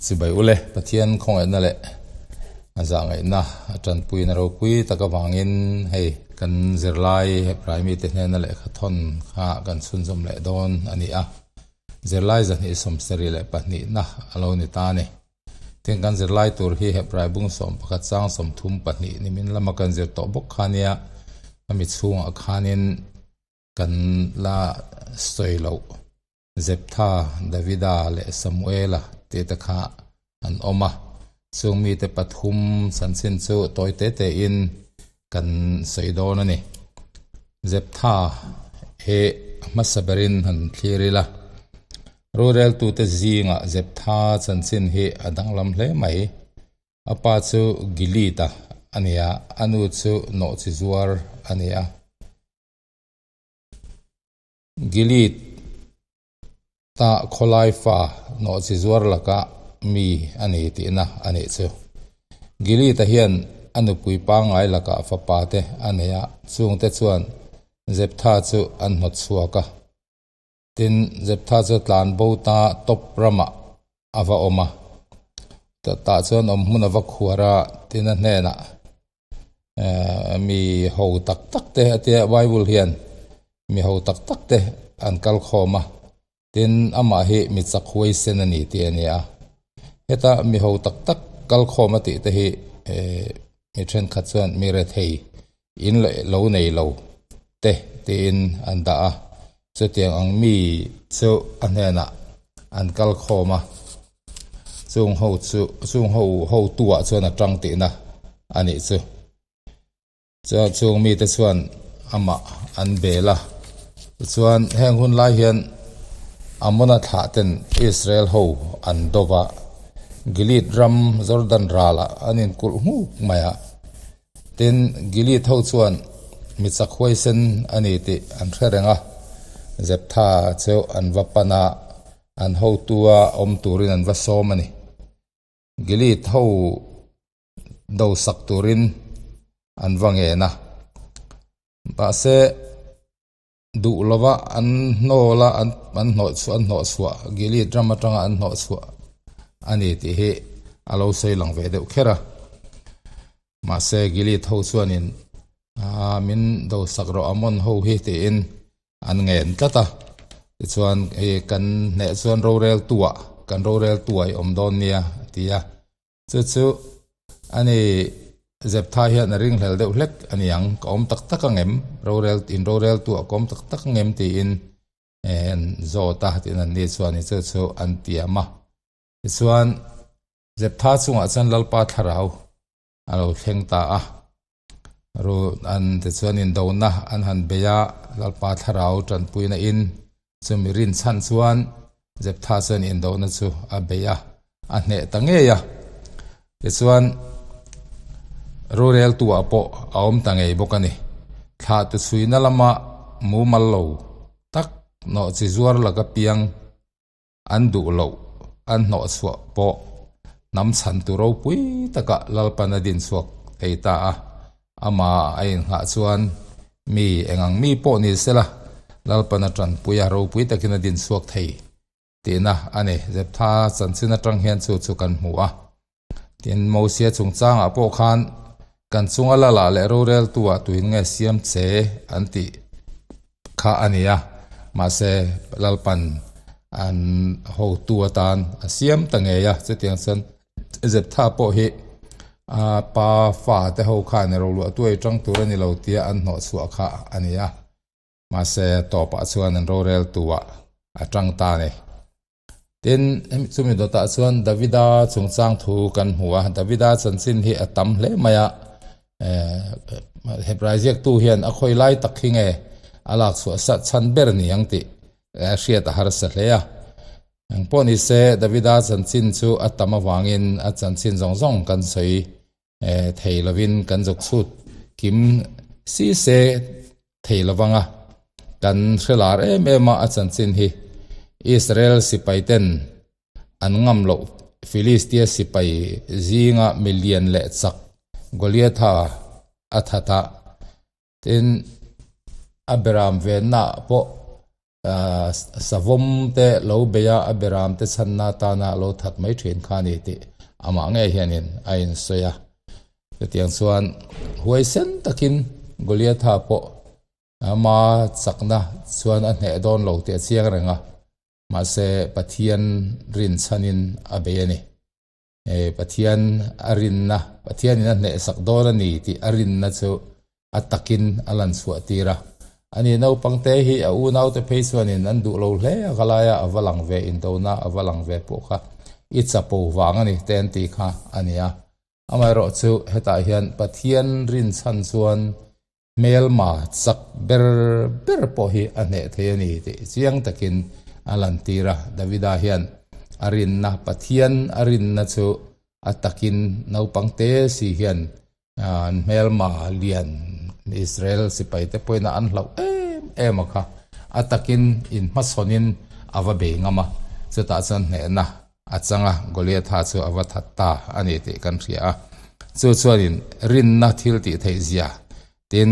Chibai ule, Pathian khawngaihna leh a zahngaihna a tanpuina ropui tak avangin hei kan zirlai Hebrai mite hnena lehkha thawn kha kan chhunzawm leh dawn a ni a. Zirlai 272na a lo ni ta a ni. Tin, kan zirlai tur hi Hebrai bung 11 chang 32 nimin lama kan zir tawh bawk kha nia, a mi chhungah khanin kan la sawi loh. Zeptha, Davida leh Samuela tih te kha an awm a, chung mite pathum chanchin chu tawi te tein kan sawi dawn a ni. Zeptha hi a hmasa berin han thlir ila, roreltute zingah Zeptha chanchin hi a danglam hle mai. A pa chu Gilead-a a ni a, a nu chu nawhchizuar a ni a. Gilead ta khawlai fa nawhchi zuar laka mi a ni tihna a nih chu. Gilead-a hian a nupui pangngai lakah fapa te a nei a, chungte chuan Jephtha chu an hnawt chhuak a. Tin, Jephtha chu tlan bo ta Top ramah a va awm a. Tah chuan awm hmun a va khuar a, tin a hnenah mi ho tak tak te a tia Bible hian mi ho tak tak te an kal khawm a, tin amah hi mi chak huaisen a ni tih a ni a. Heta mi ho tak tak kal khawm a tih te hi mi thenkhat chuan mi rethei in leh lo nei lo te tiin an dah a, chutiang ang mi chu a hnenah an kal khawm a, chung ho chu chung ho hotu ah chuan a tang tihna a nih chu. Chuan chung mite chuan amah an bel a, tichuan heng hun lai hian Amona thlah ten Israel ho an do va, Gilead ram Jordan ralah an inkulh nghuk mai a. Tin, Gilead ho chuan mi chak huaisen a ni tih an hre reng a, Jephtha chu an va pan a, an hotua awm turin an va sawm a ni. Gilead ho do sak turin an va ngen a, mahse duh lova an hnawl a, an hnawh chhuah an hnawh chhuah Gilead ram atanga an hnawh chhuah a ni tih hi a lo sawi lang ve deuh kher a. Mahse Gilead ho chuanin aaa min do sak rawh Amon ho hi tiin an ngen tlat a. Tichuan hei kan hneh chuan rorel tuah kan rorel tuah i awm dawn nia a ti a. Chu chu a ni Zeptha hian a ringhlel deuh hlek a ni ang, ka awm tak tak ang em? Rorel in rorel tu a ka awm tak tak ang em? tiin an zawt a, tin an ni chuan chu chu an tiam a. Tichuan Zeptha chungah chuan Lalpa thlarau a lo thleng ta a, ru an tichuan indona an han bei a, Lalpa thlarau tanpuina in Chumi rinchhan chuan Jephtha chuan indona chu a bei a, a hneh ta ngei a. Tichuan, roreltuah pawh a awm ta ngei bawk a ni. Thlahtu chhuina lama mumal lo tak nawhchi zuar laka piang an duh loh an hnawhchhuah pawh hnam chhantu ropui takah Lalpan a dinchhuak thei ta a. Amah a inghah chuan mi eng ang mi pawh ni sela, Lalpan a tanpui a, ropui takin a din chhuak thei tihna a ni. Jephtha chanchin atang hian chu chu kan hmu a. Tin, Mosia chungchangah pawh khan kan chunga lala leh roreltu-ah tuin nge siam che an tih kha a ni a. Mahse, Lalpan an hotu atan a siam ta ngei a, chutiang chuan Jephtha pawh hi a pa fa te ho khan ro luah tuai tang tur a ni lo tia an hnawh chhuah kha a ni a, mahse tawpah chuan an rorel tuah a tang ta a ni. Tin, hemi chumi dawtah chuan Davida chungchang thu kan hmu a, Davida chanchin hi a tam hle mai a, Hebrai ziaktu hian a khawi lai tak hi nge a lak chhuah sat chhan ber ni ang tih a hriat a harsa hle a. Eng pawh ni se, Davida chanchin chu a tam avangin a chanchin zawng zawng kan sawi thei lovin kan zuk chhut kim si se thei lovang a. Kan hre lar em em a, a chanchin hi Israel sipai ten an ngam loh Filistia sipai zinga milian leh chak Goliatha a that a, tin a beram vennaah pawh. Savawm te lo bei a, a beram te chhanna atana lo that mai thin kha a ni tih amah ngei hianin a insawi a. Chutiang chuan huaisen takin Goliatha pawh ama chakna chuan a hneh dawn lo tih a chiang reng a, mahse Pathian rinchhanin a bei a ni. Pathian a rinna, Pathianin a hnehsak dawn a ni tih a rinna chu a takin a lan chhuah tir a. Ani naupangte hi a unaute phei chuanin an duh lo hle a, khalaia a va lang ve, indona a va lang ve pawh kha i chapo vang a ni te an tih kha a ni a. Amaherawhchu hetah hian Pathian rinchhan chuan Hmelma chak ber ber pawh hi a hneh thei a ni tih chiang takin a lantir a. Davida hian a rinna, Pathian a rinna chu a takin naupang te si hian an hmelma lian Israel sipaite pawhin a an hlauh em em a kha a takin inhmachhawnin a va bei ngam a, chutah chuan hnehna a chang a, Goliatha chu a va that ta a ni tih kan hria a. Chu chuanin rinna thil tih theih zia tin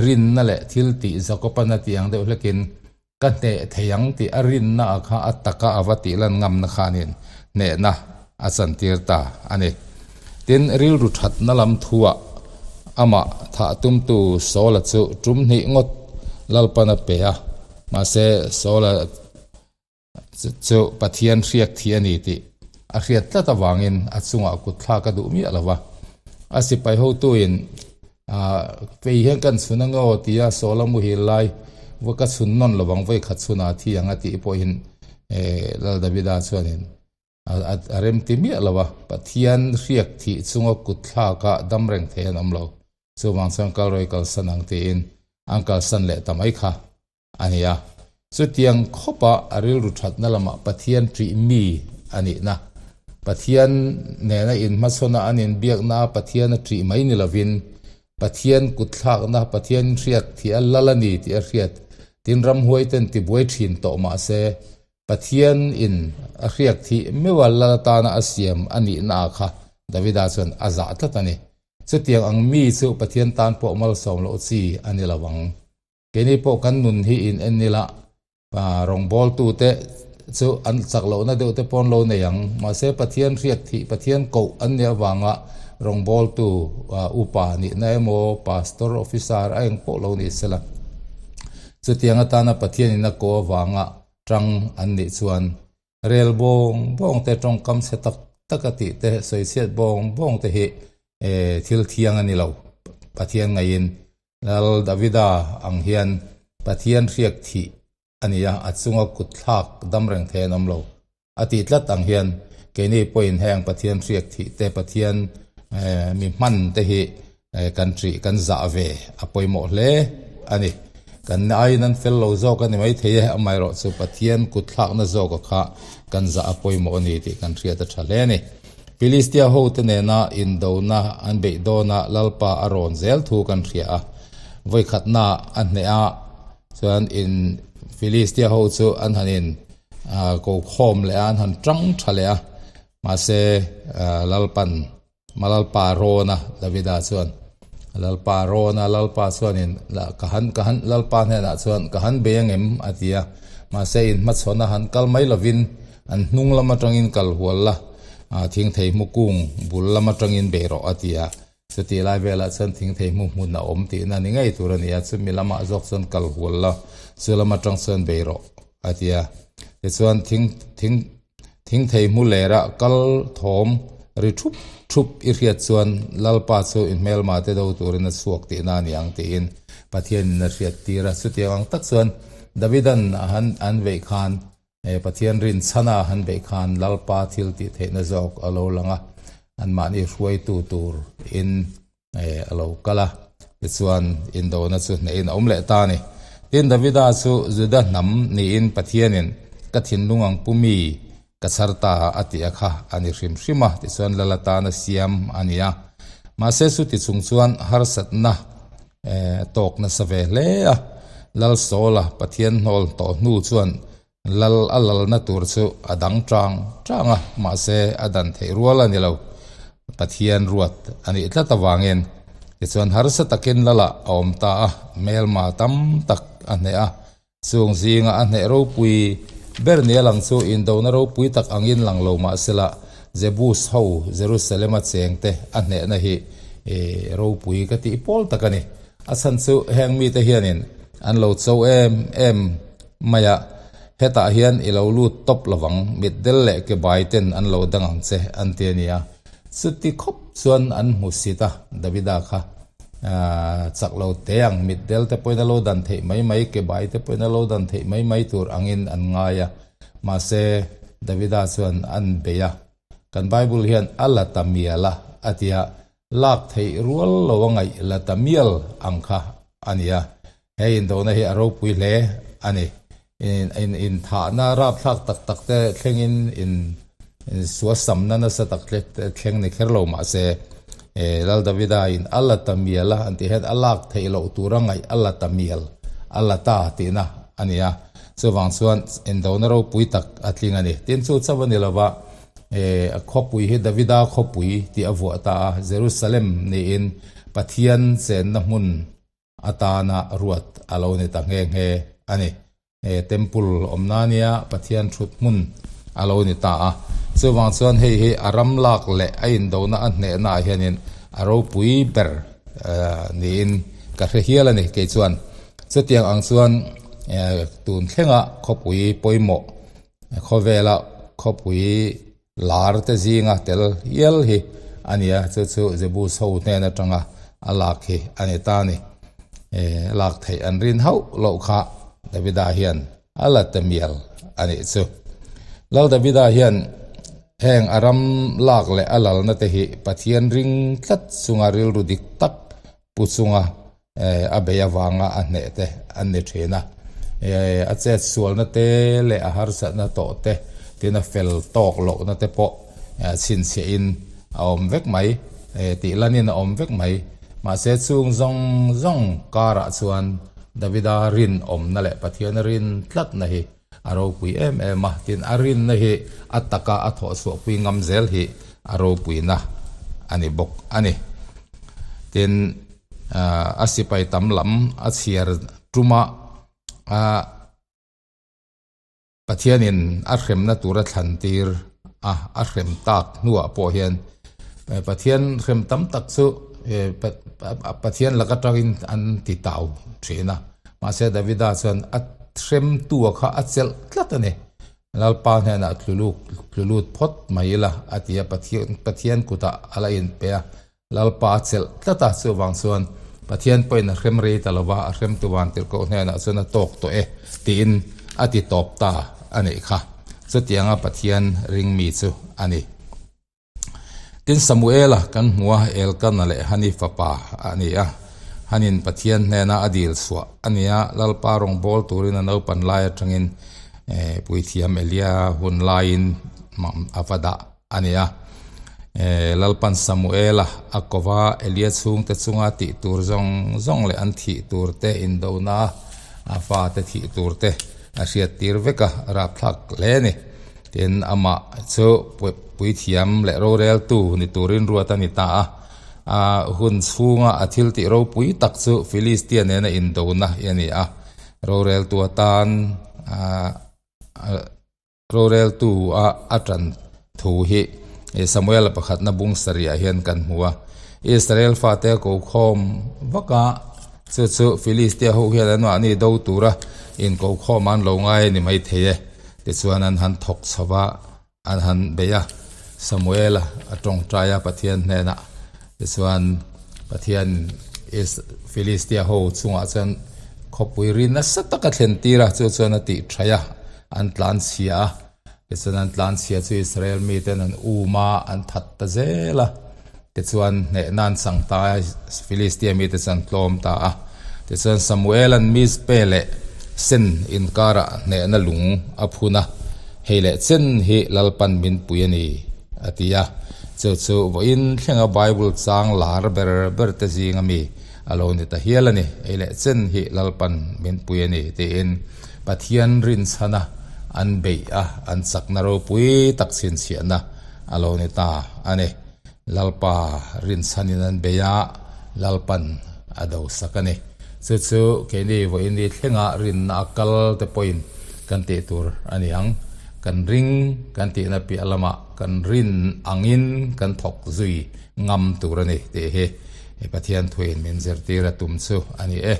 rinna leh thil tih Jakoban a tih ang deuh hlekin ka hneh thei ang tih a rinna a kha a taka a va tih lan ngamna khanin hnehna a chantir ta a ni. Tin, rilru thatna lam thuah amah thah tumtu Saula chu tum hnih ngawt Lalpan a pe a, mahse Saula Chu Pathian hriak thi a ni tih a hriat tlat avangin a chungah kut thlak a duh miah lo va. A sipai hotuin Kei hian kan chhun ang aw tia Saula muhil lai va ka chhun nawn lo vang, vawikhat chhunah a thi ang a tih pawhin Lal Davida chuanin a remti miah lo va. Pathian hriak thih chunga kut thlaka dam reng thei an awm lo. Chuvang chuan kalrawi kalsan ang tiin an kalsan leh ta mai kha. A ni a, chutiang khawpa a rilru thatna lamah Pathian ṭih mi a nihna, Pathian nena inhmachhawna an inbiakna a Pathian a ṭih mai ni lovin, Pathian kutthlakna, Pathian hriat thih a lal a ni tih a hriat, tin ramhuaiten tibuai ṭhin tawh mah se, Pathian in a hriak thih meuha lal atana a siam a nihna ah kha Davida chuan a zah tlat a ni. Chutiang ang mi chu Pathian tan pawh malsawm loh chi a ni lo ang. Keini pawh kan nun hi in en ila, rawngbawltute chu an chak lohna deuh te pawh an lo nei ang. Mahse Pathian hriat thih, Pathian koh an nih avanga rawngbawltu upa nihna emaw, pastor, officer a eng pawh lo ni sela. Chutiang atana Pathianin a koh avanga tang an nih chuan Rel bawng bawng te tawngkam chhe tak tak a tih te sawichhiat bawng bawng te hi thil thiang a ni lo. Pathian ngaiin Lal Davida ang hian Pathian hriak thih a ni a, a chunga kut thlak dam reng thei an awm lo a tih tlat ang hian keini pawhin heng Pathian hriak thih te Pathian mi hman te hi Kan ṭih kan zah ve a pawimawh hle a ni. Kan aiin an fel lo zawk a ni maithei e, amaherawh chu Pathian kut thlakna zawka kha kan zah a pawimawh a ni tih kan hriat a ṭha hle a ni. Philistia hote nena indona an beih dawna Lalpa a rawn zel thu kan hria a. Vawikhatna a hneh a chuan in Philistia ho chu an han in ko khawm leh a, an han ṭang ṭha leh a, mahse Lalpan Ma Lalpa rawn a, Davida chuan Lalpa rawn a, Lalpa chuanin ka han ka han Lalpa hnenah chuan ka han bei angem a ti a, mahse in hmachhawn a han kal mai lovin an hnung lam atangin kal hual la, thing thei hmu kung bul lam atangin bei rawh a ti a, chutih lai velah chuan thing thei hmu hmun a awm tihna ni ngei tur a ni a, chumi lamah zawk chuan kal hual la, chu lam atang chuan bei rawh a ti a, tichuan thing thing Thing thei hmu lera kal thawm ri thup thup i hriat chuan Lalpa chu i hmelma te do turin a chhuak tihna a ni ang tiin Pathianin a hriat tir a. Chutiang ang tak chuan Davidan a han an veih khan Pathian rinchhana a han veih khan Lalpa thil tih theihna zawk a lo lang a, anmahni hruaitu tur in a lo kal a, tichuan indona chu hnehin a awm leh ta a ni. Tin, Davida chu Juda hnam niin Pathianin ka thinlung ang pu mi ka chhar ta a tih a kha a ni hrim hrim a, tichuan lal atana siam a ni a. Mahse chuti chung chuan harsatna tawk nasa ve hle a, Lal Saula Pathian hnawl tawh hnu chuan Lal a lalna tur chu a dang chang chang a, mahse a dan theih rual a ni lo. Pathian ruat a nih tlat avangin tichuan harsa takin Lalah a awm ta a, hmelma tam tak a hneh a. Chung zinga a hneh ropui ber nia lang chu indona ropui tak angin lang lo mah sela, Jebus ho Jerusalem-a chengte a hnehna hi ropui ka tih pawl tak a ni. A chhan chu heng mite hianin an lo cho em em mai a, hetah hian i lo lut tawp lovang, mitdel leh ke bai ten an lo dang ang che an ti a nia. Chuti khawp chuan an hmu sit a, Davida kha chak lo teh ang, mitdel te pawhin a lo dan theih mai mai, ke bai te pawhin a lo dan theih mai mai tur angin an ngai a. Mahse, Davida chuan an bei a, kan Bible hian a la ta mial a a ti a, lak theih rual lo a ngaih la ta mial ang kha a ni a. He indona hi a ropui hle a ni. Inthahna rapthlak tak tak te thlengin insuasamna nasa tak thleng ni kher lo mah se, Lal Davida in a la ta mial a an tih hian a lak theih loh tura ngaih a la ta mial, a la ta tihna a ni a. Chuvang chuan indona ropui tak a tling a ni. Tin chu chauh a ni lova, khawpui hi Davida khawpui tih a vuah ta a, Jerusalem niin Pathian chenna hmun atana ruat a lo ni ta nghe nghe a ni. He temple awmna nia Pathian thut hmun a lo ni ta a. Chuvang chuan hei hi a ram lak leh a indona a hnehna ah hianin a ropui ber niin ka hre hial a ni kei chuan. Chutiang ang chuan tun thlenga khawpui pawimawh khawvela khawpui Lar te zinga tel hial hi a ni a, chu chu Jebus ho hnen atanga a lak hi a ni ta a ni. Lak theih an rin hauh loh kha Davida hian a la ta mial a nih chu. Lal Davida hian heng a ram lak leh a lalna te hi Pathian ring tlat chunga rilru dik tak pu chunga a bei avanga a hneh te an ni thin a, a chet sualna te leh a harsatna tawh te tin a fel tawk lohna te pawh chhinchhiahin a awm vek mai tih lanin a awm vek mai. Mahse chung zawng zawng karah chuan Davida rinawmna leh Pathiana rin tlatna hi a ropui em em a, tin a rinna hi a taka a thawh chhuahpui ngam zel hi a ropuina a ni bawk a ni. Tin a sipai tam lam a chhiar tuma a Pathianin a hremna tura thlan tir a a hrem tak hnuah pawh hian Pathian hrem tam tak chu Pathian laka tangin an ti tau thin a. Mahse Davida chuan a hremtua kha a chelh tlat a ni. Lalpa hnenah tlu tlu lut phawt mai ila a ti a, Pathian Pathian kutah a la inpe a, Lalpa a chelh tlat a, chuvang chuan Pathian pawhin a hrem rei ta lova, a hremtu vantirhkoh hnenah chuan a tawk tawh e tiin a ti tawp ta a nih kha. Chutianga Pathian ringmi chu a ni. Tin, Samuela kan hmu a, Elkana leh Hani fapa a ni a. Hanin Pathian hnena a dil chhuah a ni a, Lalpa rawngbâwl turin a naupan lai aṭangin puithiam Elia hun laiin a va dah a ni a. Lalpan Samuela a ko va, Elia chhungte chunga tih tur zawng zawng leh an thih tur te, indona a fate thih tur te a hriattir vek a, rapthlak hle a ni. Tin, amah chu puithiam leh roreltu ni turin ruat a ni ta a. A hun chhunga a thil tih ropui tak chu Filistia nena indona hi a ni a. Roreltu atan roreltu a a tan thu hi Samuela pakhatna bung sarihah hian kan hmu a. Israel fate a kokhawm vak a, chu chu Filistia ho hian anmahni do tura inkokhawm an lo ngai a ni maithei e. Tichuan an han thawk chho va, an han bei a, Samuela a tawngtai a Pathian hnenah. Tichuan Pathian Filistia ho chungah chuan khawpui ri nasa taka thlen tir a, chu chuan a tih thaih a, an tlanchhia a. Tichuan an tlanchhia chu Israel miten an um a, an that ta zel a. Tichuan hnehna an chang ta a, Filistia mite chu an tlawm ta a. Tichuan Samuela'n Mizpe leh Sen inkarah hnehna lung a phun a, Hei leh chen hi Lalpan min pui a ni, a ti a. Chu chu vawiin thlenga Bible chang lar ber ber te zinga mi a lo ni ta hial a ni. Hei leh chen hi Lalpan min pui a ni, tiin Pathian rinchhana an beih a, an chakna ropui tak chhinchhiahna a lo ni ta a ni. Lalpa rinchhanin an bei a, Lalpan a do sak a ni. Chu chu keini vawiini thlenga rinna a kal te pawhin kan tih tur a ni ang. Kan ring kan tihna piah lamah kan rin angin kan thawk zui ngam tur a ni tih hi Pathian thuin min zirtir a tum chu a ni e.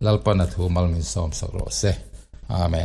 Lalpan a thu mal min sawmsak rawh se. Amen.